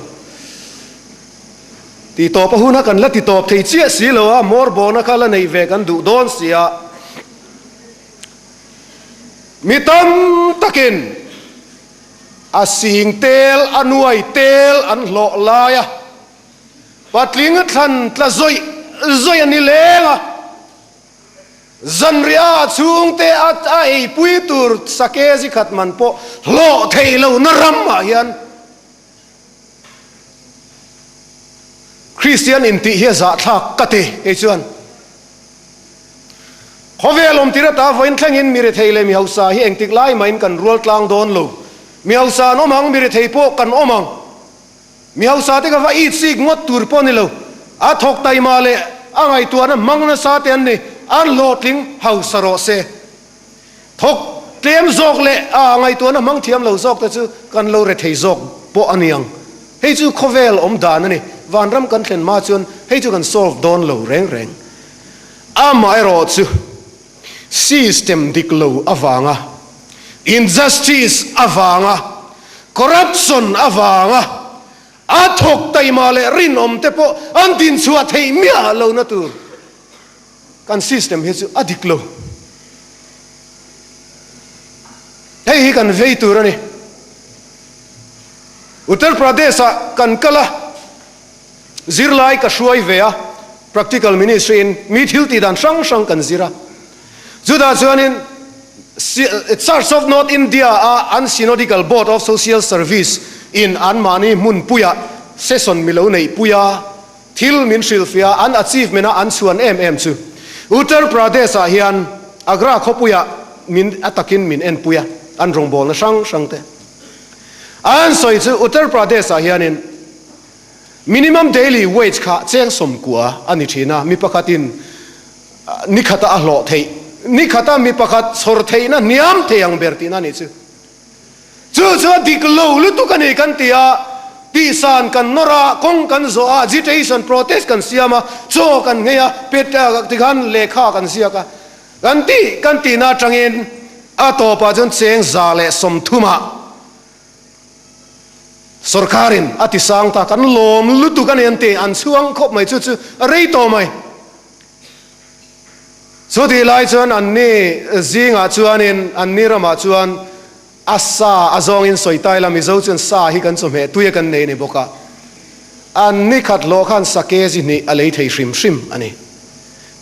Ti tawp a huna kan la ti tawp thei chiah si lo a, mawr bawhna kha la neih ve kan duh dawn si a. Mi tam takin a sing tel a nuai tel an hlawh lai a. Patling a thlan tla zawih zawih a ni leng a, zanriah a chhungte a a eipui tur sake zi khat man pawh hlawh theih lohna ramah hian Kristian intih hi a zahthlak ka ti kei chuan. Khawvel awm tir ata vawiin thlengin mi rethei leh mi hausa hi engtik lai mahin kan rual tlang dawn lo. Mi hausa an awm ang, mi rethei pawh kan awm ang. Mi hausa te ka va it sik ngawt tur pawh ni lo, a thawk taima leh a ngaihtuahna hmang nasa te an ni, an hlawhtling hausa rawh se. Thawk tlem zawk leh a ngaihtuahna hmang thiam lo zawk te chu kan lo rethei zawk pawh a ni ang. Hei chu khawvel awm dan a ni, vanram kan thlen hma chuan hei chu kan solve dawn lo reng reng. Amaherawhchu system dik lo avanga, injustice avanga, corruption avanga a thawk taima leh rinawm te pawh an dinchhuah theih miah lohna tur kan system hi chu a dik lo. Hei hi kan vei tur a ni. Uttar Pradesh-ah kan kal a. Zirlai ka hruai ve a, Practical Ministry in mi thil tih dan hrang hrang kan zir a. Chutah chuanin Church of North India a an Synodical Board of Social Service in anmahni hmunpuiah session mi lo neihpui a, thil min hrilhfiah a, an achievement a an chhuan em em chu Uttar Pradesh ah hian Agra khawpuiah min a takin min enpui a, an rawngbawlna hrang hrang te an sawi chu Uttar Pradesh ah hianin Minimum daily wage kha cheng 90 a ni thin a, mi pakhatin ni khata a hlawh theih, ni khata mi pakhat chhawr theihna hniam thei ang ber tihna a nih chu. Chu chu a dik lo lutuk a ni kan ti a, tihsan kan nawr a, kawng kan zawh a, agitation, protest kan siam a, chaw kan nghei a, pet tikhan lehkha kan ziak a, kan tih kan tihna atangin a tawpah chuan cheng 130 ah Sorkarin a ti sang ta, kan lawm lutuk a ni an ti, an chhuang khawp mai, chu chu a rei tawh mai. Chutih lai chuan anni zingah chuanin, anni ramah chuan a sa a zawngin sawi ta ila, Mizo chuan sa hi kan chawhmeh tui a kan nei a ni bawk a, anni khat hlawh khan sa kg hnih a lei thei hrim hrim a ni.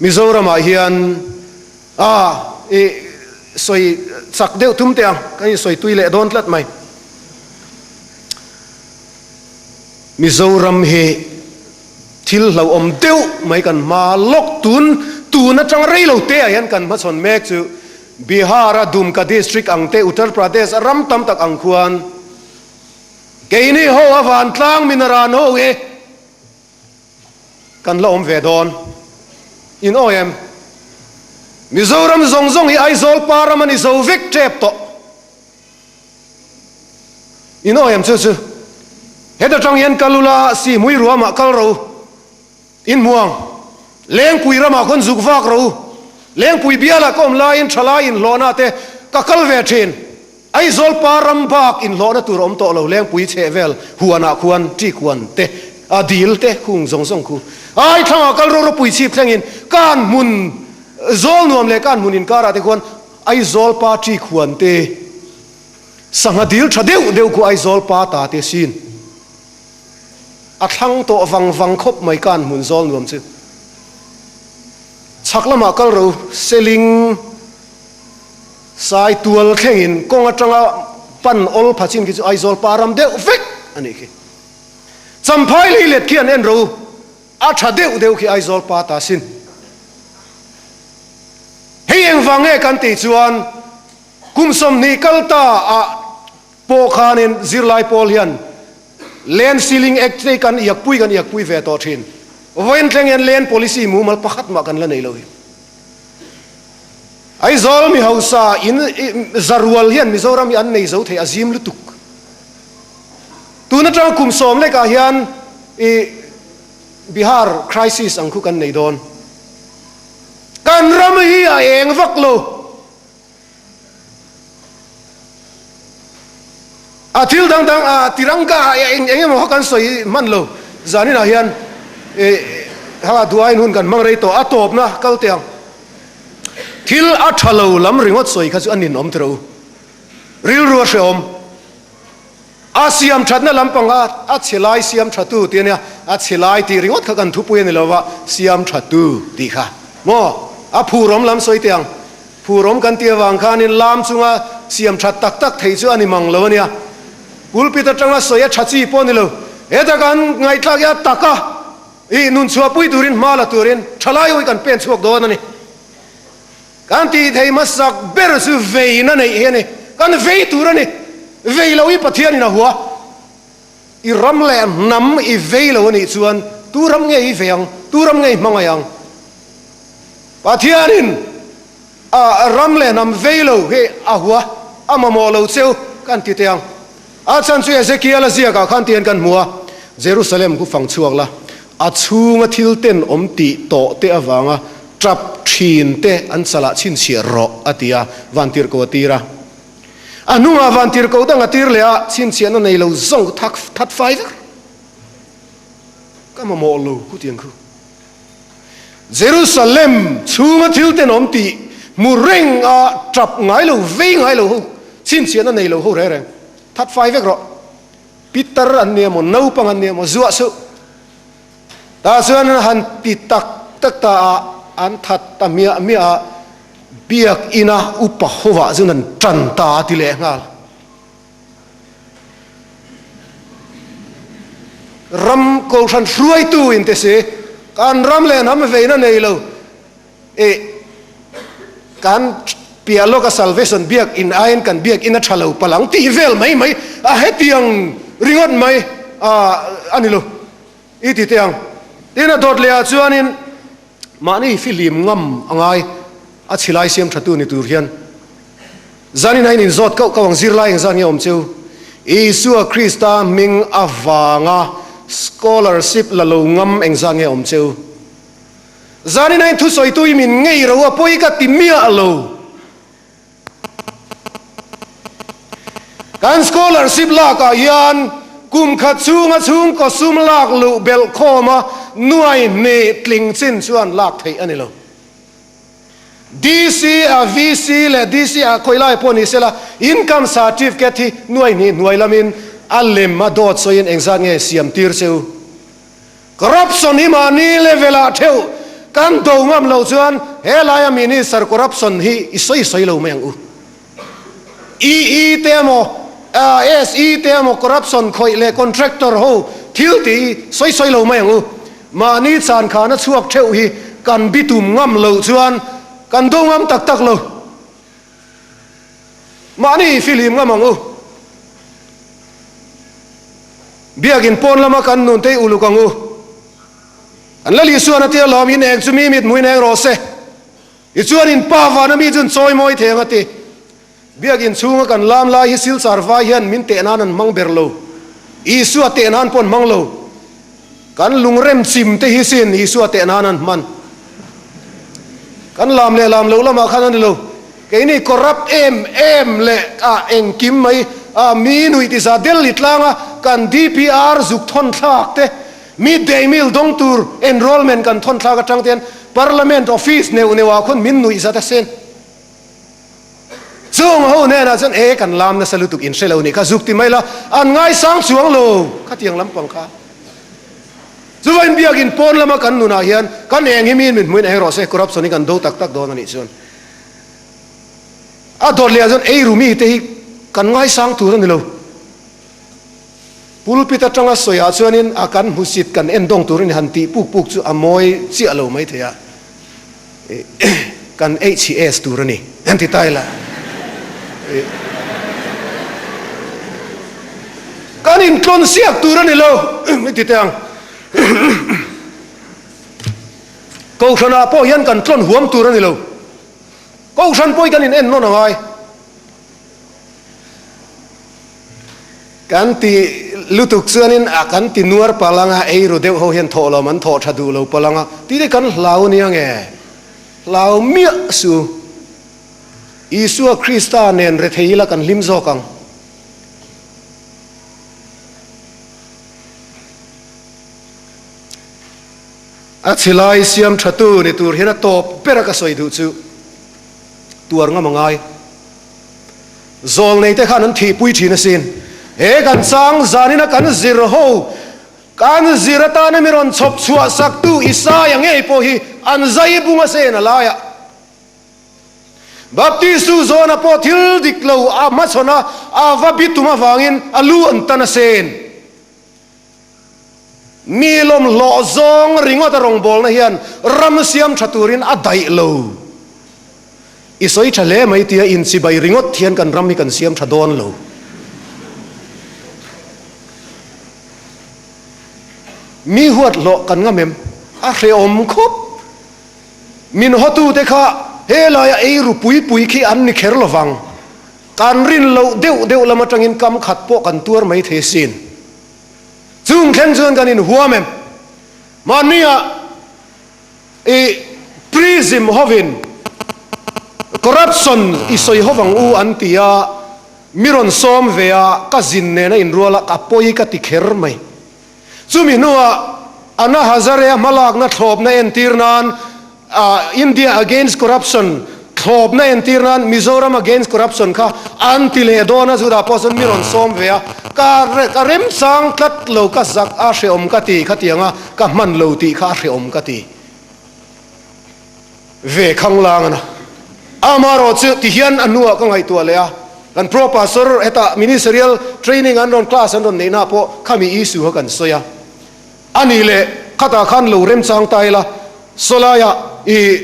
Mizoramah hian A, i sawi chak deuh tum teh ang, kan insawi tui leh dawn tlat mai. Mizoram hi thil hlauhawm deuh mai kan hma lawk tun tun atang rei lo te ah hian kan hmachhawn mek chu Bihar a Dumka district ang te Uttar Pradesh a ram tam tak ang khuan keini ho a vantlang minaran ho hi Kan la awm ve dawn. In awi em? Mizoram zawng zawng hi Aizawl pa ram a ni zo vek tep tawh. In awi em chu chu? Heta tang hian kal ula Sihmui ruamah kal ro in hmuang. Lengpui ramah khawn zuk vak ro u. Lengpui bialah ka awm laiin thalai inhlawhna te ka kal ve thin. Aizawl pa ram bak inhlawhna tur a awm tawh lo Lengpui chheh vel huanah khuan ṭik huan te a dil te khung zawng zawng khu ai thlangah kal ro ropui chhip thlengin kan hmun zawl nuam leh kan hmun inkarah te khuan Aizawl pa ṭik huan te Sangha dil tha deuh deuh khu Aizawl pa ta te sin. A thlang tawh vang vang khawp mai kan hmun zawl nuam chu. Chhak lamah kal ro Seling Sai tual thlengin kawng atanga pan awl pha chin khi chu Aizawl pa ram deuh vek a nih khi. Champhai lei let khi an en ro a tha deuh deuh khi Aizawl pa ta sin. Hei engvang nge kan tih chuan Kum 20 kal ta ah pawh khanin zirlai pawl hian Land Ceiling Act te kan iakpui kan iakpui ve tawh thin. Vawiin thleng hian Land Policy mumal pakhat mah kan la nei lo hi. Aizawl mi hausa in zarual hian Mizoram hi an nei zo thei a zim lutuk. Tun atanga kum sawm lekah hian i Bihar crisis ang khu kan nei dawn. Kan ram hi a eng vak lo. A thil dang dang a tiranga ah eng eng emaw kha kan sawi hman lo. Zaninah hian ha duaiin hun kan hmang rei tawh a tawpna kal teh ang. Thil a tha lo lam ringawt sawi kha chu a ninawm tiro u. Rilru a hrehawm. A siam thatna lampang a a chhe lai siam thatu tih a nia, a chhe lai tih ringawt kha kan thupui a ni lova, siam thatu tih kha maw? A phurawm lam sawi teh ang, phurawm kan tih avang khanin lam chunga siam that tak tak thei chu a ni mang lo a nia. Pulpit atanga sawi a tha chi pawh a ni lo, heta kan ngaihthlak hi a tak a, ih nun chhuahpui turin hma la turin thalai ho hi kan pen chhuak dawn a ni. Kan tih thei hmasak ber chu veina neih hi a ni. Kan vei tur a ni. Vei lo hi Pathianin a hua. I ram leh hnam i vei lo a nih chuan tu ram nge i vei ang? Tu ram nge i hmangaih ang? Pathianin a ram leh hnam vei lo hi a hua, a mamawh lo cheu kan ti teh ang. A chhan chu Ezekiel a ziakah khan tihian kan hmu a, Jerusalem khu fang chhuak la, a chhunga thil ten awm tih tawh te avanga tap thin te an chalah chhinchhiah rawh, a ti a, vantirhko a tir a. A hnungah vantirhko dang a tir leh a, chhinchhiahna nei lo zawng khu thak that fai vek. Ka mamawh lo khu tiang khu. Jerusalem chhunga thil ten awm tih hmu reng a tap ngai lo, vei ngai lo ho, chhinchhiahna nei lo ho reng reng, that fai vek rawh. Pitar an nia maw, naupang an nia maw, zuah suh. Tah chuan an han ti tak tak ta a, an that ta miah miah a, biakina upa hovah chuan an tan ta a ti leh nghal. Ram kohhran hruaitu in ti si, kan ram leh hnam veina nei lo e kan piah lawka salvation biak in aiin kan biak in a tha lo palang tih vel mai mai a hetiang ringawt mai a a ni lo i ti teh ang. Tin a dawt leh ah chuanin Mahni fihlim ngam a ngai a chhilai siam thatu ni tur hian zanin a in inzawt kauh kauh ang zirlai engzat nge awm cheu? Isua Krista hming avanga scholarship la lo ngam engzat nge awm cheu? Zanin a in thusawitu i min ngei ro a pawi ka ti miah lo. Kan scholarship lakah hian kum khat chhunga chhungkaw sum lak luh belh khawma nuai hnih tling chin chuan lak theih a ni lo. DC a VC leh DC a khawi lai pawh ni sela income certificate hi nuai hnih hnuai lamin a lem a dawt sawiin engzat nge siam tir che u? Corruption hi mahni level ah theuh kan do ngam loh chuan he laia minister corruption hi i sawi sawi lo mai ang u. EE te emaw SE te emaw corruption khawih leh contractor ho thil tih hi sawi sawi lo mai ang u. Mahni chan khana chhuak theuh hi kan bitum ngam loh chuan kan do ngam tak tak lo. Mahni fihlim ngam ang u. Biakin pawn lama kan nun te i uluk ang u. An la Lisuan a tia lawm in eng chu mi mit hmuin eng rawh se. I chuan in pa vana mi chun chawi mawi thei ang a ti. Biakin chhunga kan lam lai hi Silchar vai hian min teh nan an hmang ber lo. Isua teh nan pawh an hmang lo. Kan lungrem chim te hi sin Isua teh nan an hman. Kan lam leh lam lo lamah khan a ni lo. Keini corrupt em em leh a engkim mai a mi nuih tisa Delhi tlanga kan DPR zuk thawn thlak te, midday meal dawng tur enrollment kan thawn thlak atang te hian Parliament office neuh neuh ah khawn min nuih zat a sen. Chung ho hnenah chuan e kan lam nasa lutuk in hre lo nih kha zuk ti mai la an ngaisang chuang lo khatiang lampang kha. Chuvain biakin pawn lama kan nunah hian kan eng hi miin min hmuin eng rawh se corruption hi kan do tak tak dawn a nih chuan a dawt leh ah chuan eiru mite hi kan ngaisang tur a ni lo. Pulpit atanga sawi ah chuanin a kan hmusit kan en dawng tur a ni han tih puk puk chu a mawi chiah lo mai thei a. Kan HES tur a ni an ti ta ila. Kan intlawn siak tur a ni lo i ti teh ang. Kohhranah pawh hian kan tlawn huam tur a ni lo. Kohhran pawh hi kan in en nawn a ngai. Kan ti lutuk chuanin a kan ti nuar palh ang a, ei ru deuh ho hian thawh lawm an thawh tha duh lo palh ang a, tih te kan hlau nia nge? Hlau miah su. Isua Krista nen rethei ila kan hlim zawk ang. A chhilai siam thatu ni tur hian a tawp ber a ka sawi duh chu tuar ngam a ngai. Zawlnei te khan an thihpui thin asin. He kan chang zanina kan zir ho, kan zir atana mi rawn chhawp chhuah saktu Isaia ngei pawh hi an zai bung asen a laiah. Baptistu zawna pawh thil dik lo a hmachhawn a, a va bitum avangin a lu an tan asen. Mi lawmhlawh zawng ringawt a rawngbawlna hian ram siam tha turin a daih lo. I sawi tha hle mai tia inchibai ringawt hian kan ram hi kan siam tha dawn lo. Mi huat hlawh kan ngam em? A hrehawm khawp. Min hawtute kha helaia eiru pui pui khi an ni kher lovang. Kan rin loh deuh deuh lam atangin kam khat pawh kan tuar mai thei sin. Chung thleng chuan kan inhuam em? Mahnia i prism hovin corruption i sawi hovang u an ti a, mi rawn sawm ve a, ka zin nena inrual a, ka pawi ka ti kher mai. Chumi hnuah Anna Hazare-a hmalakna thlawpna entir nan India Against Corruption thlawpna entir nan Mizoram Against Corruption kha an ti leh dawn a, chutah pawh chuan mi rawn sawm ve a, ka ka remchang tlat lo, ka zak a hrehawm ka ti khatiang a, ka hman lo tih kha a hrehawm ka ti ve khanglang a na. Amaherawh chu tihian a hnuah ka ngaihtuah leh a, kan Pro Pastor hetah Ministerial Training an rawn class an rawn neihna ah pawh khami issue kha kan sawi a. A nih leh khatah khan lo remchang ta ila, sawlaiah i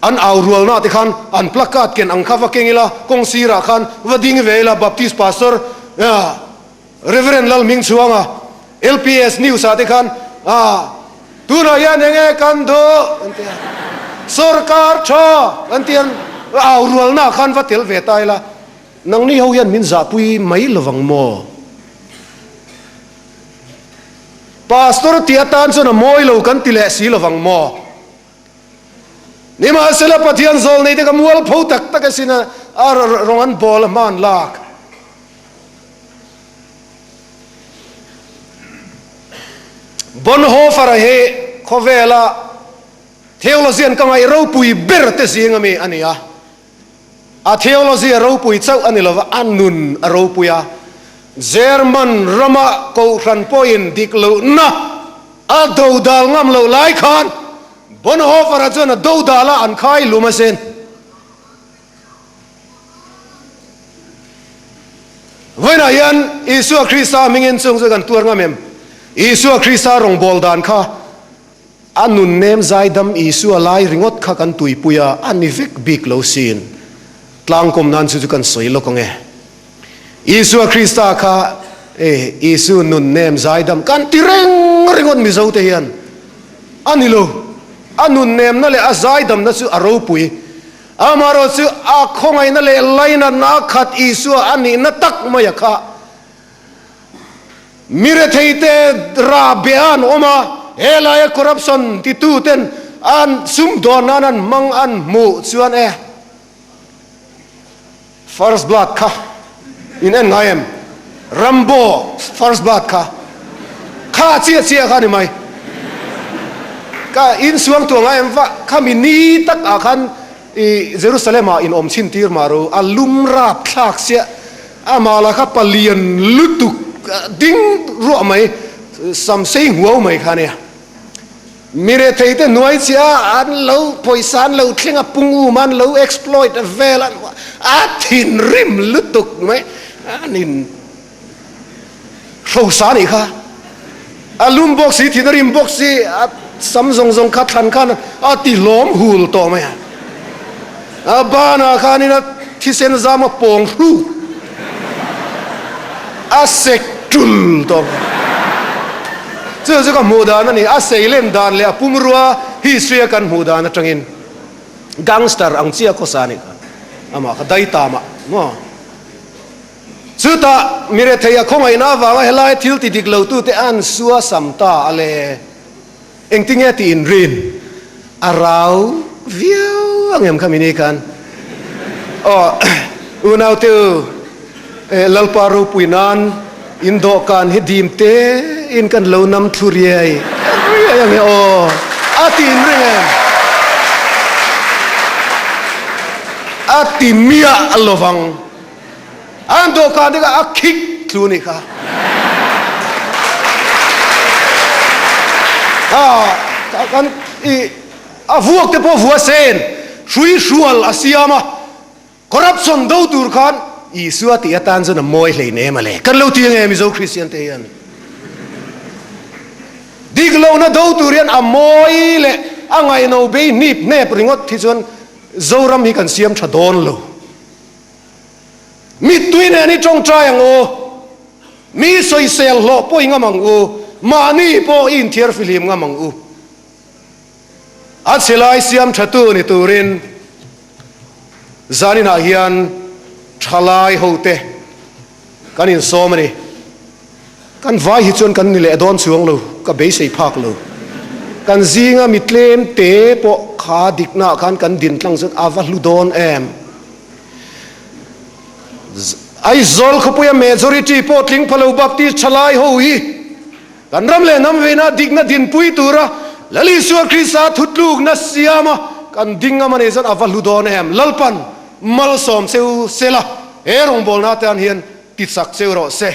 an au rualna te khan an placard ken ang kha va keng ila, kawng sirah khan va ding ve ila, Baptist Pastor Reverend Lalhmingchhuanga LPS News ah te khan tunah hian eng nge kan duh an ti a, sawrkar tha an ti a, au rualna khan va tel ve ta ila, nangni ho hian min zahpui mai lovang maw? Pastor tih atan chuan a mawi lo kan ti leh si lovang maw? Nimahsela Pathian zawl nei te ka mual pho tak tak asin a, a rawng an bawl a hma an lak. Bonhoeffer-a hi khawvela theologian ka ngaih ropui ber te zing ami a ni a. A theology a ropui chauh a ni lova, a nun a ropui a. German rama kohhran pawhin dik lohna a dodal ngam loh lai khan Bonhoeffer-a chuan a dodal a, an khai lum asin. Vawiinah hian Isua Krista hmingin chung chu kan tuar ngam em? Isua Krista rawngbâwl dan kha A nunnem zaidam Isua lai ringawt kha kan tuipui a, a ni vek bik lo sin. Tlangkawm nan chu chu kan sawi lawk ang e. Isua Krista kha e Isu nunnem zaidam kan ti reng ringawt Mizo te hian a ni lo. A nunnemna leh a zaidamna chu a ropui. Amaherawh chu a khawngaihna leh lainatna a khat Isua a nihna tak mai a kha. Mi retheite rah beh an awm a, helaia corruption tituten an sumdawn nan an hmang an hmuh chuan e First Blood kha in en ngai em? Rambo First Blood kha kha chiah chiah kha ni mai. Ka in suang tuah ngai em va khami ni tak ah khan i Jerusalem ah in awm chhin tir mah ro a lum rap thlak siah Amah lah kha palian lutuk ding ruah mai, sam sei huau mai kha nia. Mi retheite hnuai chiah an lo pawisa an lo thleng a, pung um an lo exploit a vel a, a thinrim lutuk mai an in hrosa nih kha. A lum bawk si, thin a rim bawk si, a sam zawng zawng kha thlan khan a ti hlawm hul tawh mai a. A banah khanin a thisen zam a pawng hru a sek tul tawh mai. Chu chu ka hmuh dan a ni, a seilen dan leh a pumrua history a kan hmuh dan atangin gangster ang chiah khawsa a nih kha, amah kha daitamah maw. Chutah mi rethei a khawngaihna avanga helai thil ti dik lotute an suasam ta a le. Engtinge tih inrin a rau viau ang em kha mini khan. Aw unaute u, Lalpa ropui nan in dawhkan hi dim te in kan lo nam thlu riai riai ang e aw a ti inring em? A ti miah lovang. An dawhkan te kha a khik tlu nih kha. A kan i a vuak te pawh vua sen hrui hrual a siam a, corruption do tur khan Isua tih atan chuan a mawi hlei nem a le. Kan lo ti ange Mizo Kristian te hian. Dik lohna do tur hian a mawi leh a ngaihno bei hnip hnep ringawt hi chuan Zoram hi kan siam tha dawn lo. Mittui nen i tawngtai ang u, mi sawisel hlawh pawh i ngam ang u, mahni pawh i inthiar fihlim ngam ang u. A chhe lai siam thatu ni turin zaninah hian thalai hote kan insawm a ni. Kan vai hi chuan kan ni leh dawn chuang lo, ka beisei phak lo. Kan zinga mi tlem te pawh kha diknaah khan kan din tlang chuan a va hlu dawn em. Aizawl khawpuia majority pawh tling pha lo Baptist thalai ho hi kan ram leh hnam veina dikna dinpui tura Lal Isua Krista thutlukna siama kan ding ngam a nih chuan a va hlu dawn em. Lalpan malsawm cheu sela he rawngbawlna atan hian tichak cheu rawh se.